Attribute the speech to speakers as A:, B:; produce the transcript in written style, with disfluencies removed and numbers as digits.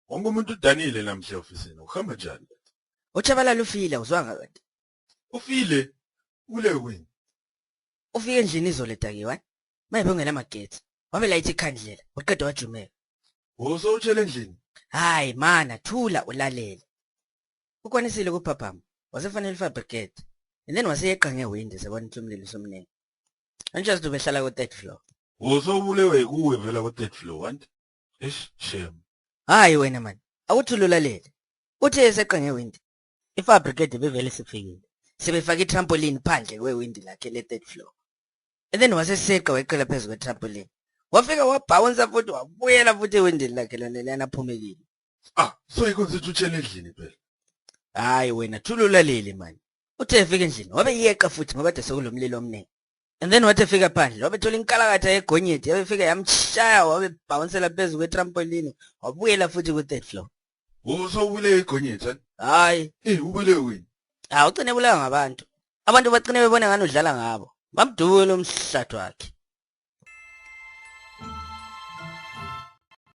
A: Wonke umuntu udanile namhla ofisini. Uhamba njani?
B: UTshabalala ufile uzwanga kanti.
A: Ufile. Ule wini.
B: Ufike endlini izolo edakiwe. Maye bengena magetsi. Wabe layithi ikhandlela, waqeda wajumeka.
A: Usowutshela endlini.
B: Hayi mana thula ulalele. Ukwanisile ukuphaphama. Wasefanele fire brigade. And then waseyeqa ngewindi sebona ukuthi umlilo usomningi. Anjust ubehlala ku third floor.
A: Usowubulewe kuwe vela ku third floor, want? Eish, shame.
B: Hayi wena man, awuthule ulalele. Uthe eseqa ngewindi. I-fire brigade bevele sifikile. Sebefaka i-trampoline phandle kwewindi lakhe le-third floor. And then waseseqa weqela phezu kwe-trampoline. Wafika wabhawunsa futhi wabuyela futhi ewindini lakhe lona leyana aphumekile.
A: Ah, so yikho ngithi utshela endlini phela.
B: Hayi wena thula ulalele man. Uthe efika endlini wabe yeqa futhi ngoba kade sekulomlilo omningi. And then wathi efika phandle wabe thola inkalakatha yegonyeti yabe fika yamshaya wabe bhawunsela phezu kwe-trampoline wabuyela futhi ku-third floor.
A: Usowubulewe igonyeti, want?
B: Hayi.
A: Eh, ubulewe wini.
B: Hawu ugcine ebulawa ngabantu. Abantu bagcine bebona ngani udlala ngabo. Bamdubula umhlathi wakhe.